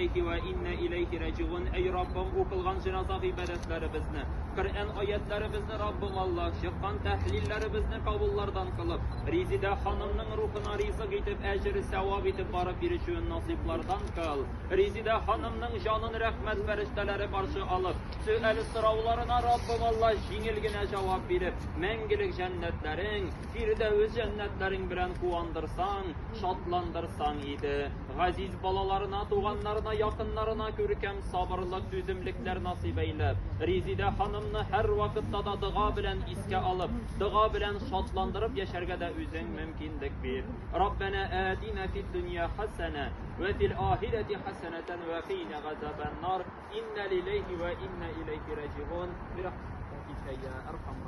лилляһи ва инна иләйһи раҗигун. Әй Раббым, укылган җеназа гыйбадәтләребезне, Коръән аятләребезне Раббым Аллаһ, чыккан тәһлилләребезне кабуллардан кылып, Резидә ханымның рухына ризык итеп, әҗер, сәвап итеп барып ирешүен насыйплардан кыл. Резидә ханымның җанын рәхмәт фәрештәләре каршы алып, сөаль сорауларына Раббым Аллаһ җиңел генә җавап биреп, мәңгелек җәннәтләрең, Фирдәвес җәннәтләрең белән куандырсаң, шатландырсаң иде. Газиз балаларына, туганнарына, якыннарына күркәм сабырлык, түземлекләр насыйп әйләп, Резидә ханымны һәрвакытта да дога белән искә алып, дога белән шатландырып яшәргә дә үзең мөмкинлек бир. Раббәнә атина фид дөнья хәсәнә вә фил ахирәти хәсәнәтән вә кыйна газабән нар. Инна лилляһи вә инна иләйһи раҗигун. Бирахматика я архам